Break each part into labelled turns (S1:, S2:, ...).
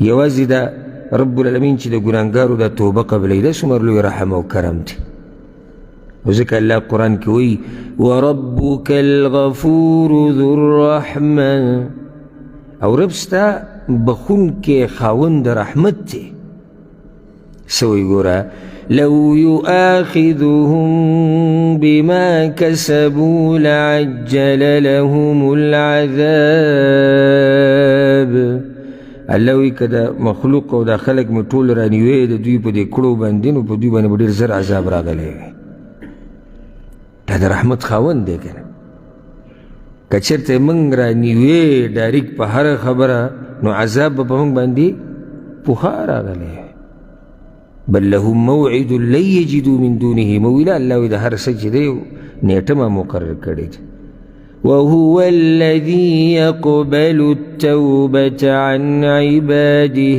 S1: یوازې دا رب العالمین چې د ګناهګارو دا توبه قبلوي، دا څومره لوی رحم او کرم دی. او ځکه الله قرآن کې وایي وربک الغفور ذو الرحمه، او رب ستا بخونکی خاوند د رحمت دی. څه وایي ګوره، لو يؤاخذهم بما كسبوا لعجل لهم العذاب. الله وایي که دا مخلوق او دا خلک مې ټول رانیوی د دوی په دې کړو باندې، نو په دوی باندې به ډېر زر عذاب راغلی وي. دا د رحمت خاوند دی که نه. که چېرته موږ رانیوی ډایرک په هره خبره، نو عذاب به په موږ باندې پخوا راغلی وي. بل لهم موعد لن یجدوا من دونه موئلا. الله وایي د هر څه چې دی نیټه ما مقرر کړې ده. وهو الذي يقبل التوبة عن عباده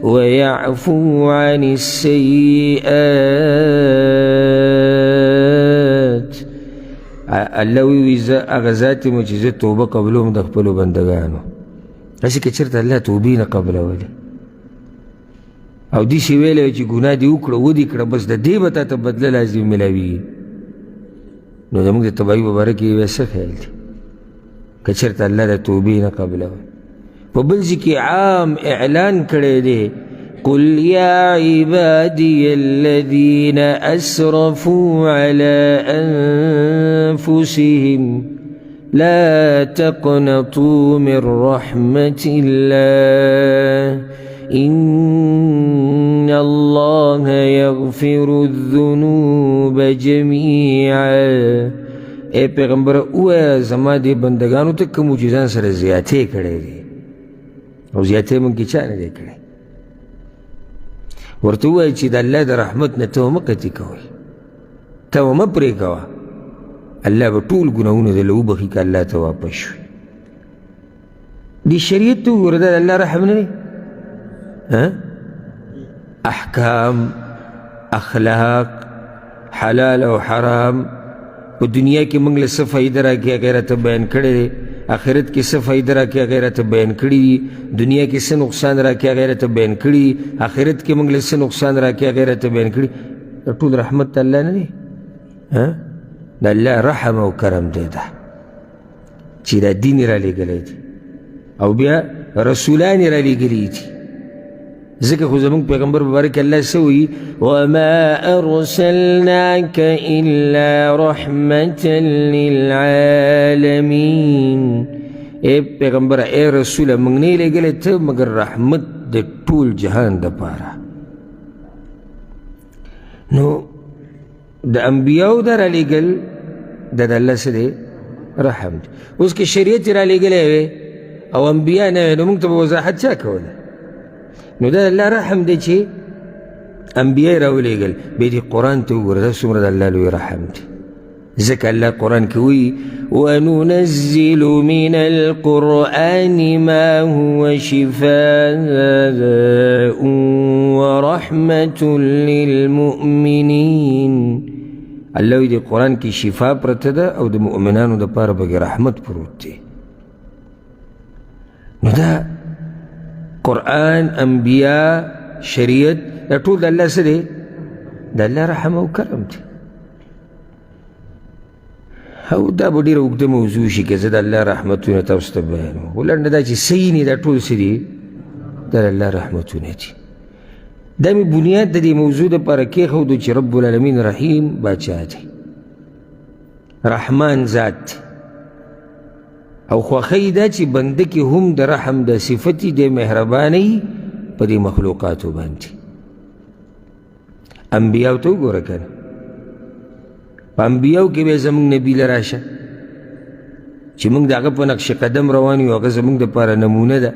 S1: ويعفو عن السيئات. الله وایي زه هغه ذات یم چې زه توبه قبلوم د خپلو بندګانو. هسې که چېرته الله توبې نه قبلولې او داسې ویلی چې ګناه دې وکړه ودې کړه، بس د دې به تا ته بدله لازم میلاویږي، نو زموږ د تباهي په باره کې یې څه خیال دی که چېرته الله د توبې نه قبلوي. په بل ځای کې عام اعلان کړی دی، قل يا عبادي الذين أسرفوا على أنفسهم لا تقنطوا من رحمة الله إن الله يغفر الذنوب جميعا. ای پیغمبر ووایه زما دې بندګانو ته کومو چې ځان سره زیاتې کړی دی، او زیاتې مونږ کې چا نه دی کړی، ورته ووایه چې د الله د رحمت نه ته مه قطع کوئ، ته مه پرې کوه، الله به ټول ګناهونه درله وبخښي که الله ته واپس شوې. دې شریعت ته وګوره، دا د الله رحم نه دی؟ احکام، اخلاق، حلال او حرام، په دنیا کې موږ له څه فایده راکړي هغې راته بیان کړی دی، آخرت کې څه فایده راکړي هغې راته بیان کړي دي، دنیا کې څه نقصان راکړي هغې راته بیان کړي دي، آخرت کې موږ له څه نقصان راکړي هغې راته بیان کړي. دا ټول رحمت د الله نه دی؟ د الله رحم او کرم دی دا چې دا دین یې رالیږلی دی او بیا رسولان یې رالیږلي دي. ځکه خو زموږ پیغمبر مبارک الله څه وایي؟ وما ارسلناک الا رحمة للعالمین. ای پیغمبره، ای رسوله، موږ نه یې لېږلی ته مګر رحمت د ټول جهان دپاره. نو د انبیاو دا رالیږل دا د الله څه دی؟ رحم دی. اوس که شریعت یې رالیږلی وی او انبیا نه وی، نو موږ ته به وضاحت چا کوله؟ نو دا د الله رحم دی چې انبیا یې راولېږل. بیا دې قرآن ته وګوره، دا څومره د الله لوی رحم دی. ځکه الله قرآن کې وایي وننزل من القرآن ما هو شفاء ورحمة للمؤمنين. الله وایي د قرآن کې شفا پرته ده او د مؤمنانو دپاره پکې رحمت پروت دی. نو دا قرآن، انبیا، شریعت، دا ټول د الله څه دی؟ د الله رحم او کرم دی. او دا به ډېره اوږده موضوع شي که زه د الله رحمتونه تاسو ته بیانوم، خو لنډه دا چې صحیح نه دا ټول څه دي؟ دا د الله رحمتونه دي. دا مې بنیاد د دې موضوع دپاره کېښودو چې رب العالمین رحیم باچا دی، رحمان ذات دی، او خوښه یې ده چې بنده کې هم د رحم د صفت دی، مهرباني په دې مخلوقاتو باندې. انبیاو ته وګوره که نه، په انبیاو کې بیا زموږ نبي له راشه چې موږ د هغه په نقش قدم روان یو، هغه زموږ دپاره نمونه ده.